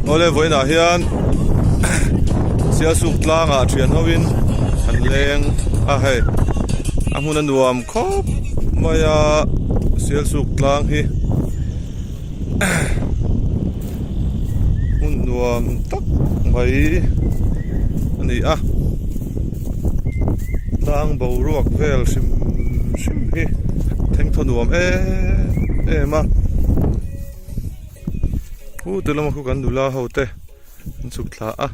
Awle vawiinah hian Sialsuk tlangah thian hoin an leng a hei a hmun a nuam khawp mai a Sialsuk tlang hi hmun nuam tak mai a ni a tlang boruak vel hrim hrim hi thengthaw nuam em em a. Hu ti lama khu kan nula ho te an chhuk thla a.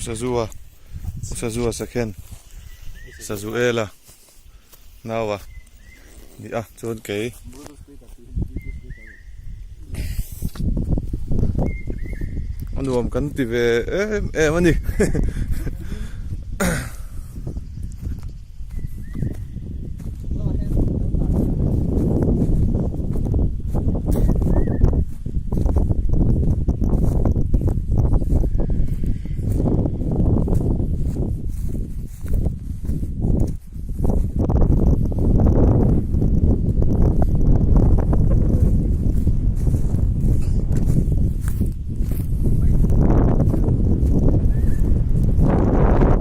Usazua Usazua sakhen Sazuela naua ni a chuan kei a nuam kan ti ve em em a ni.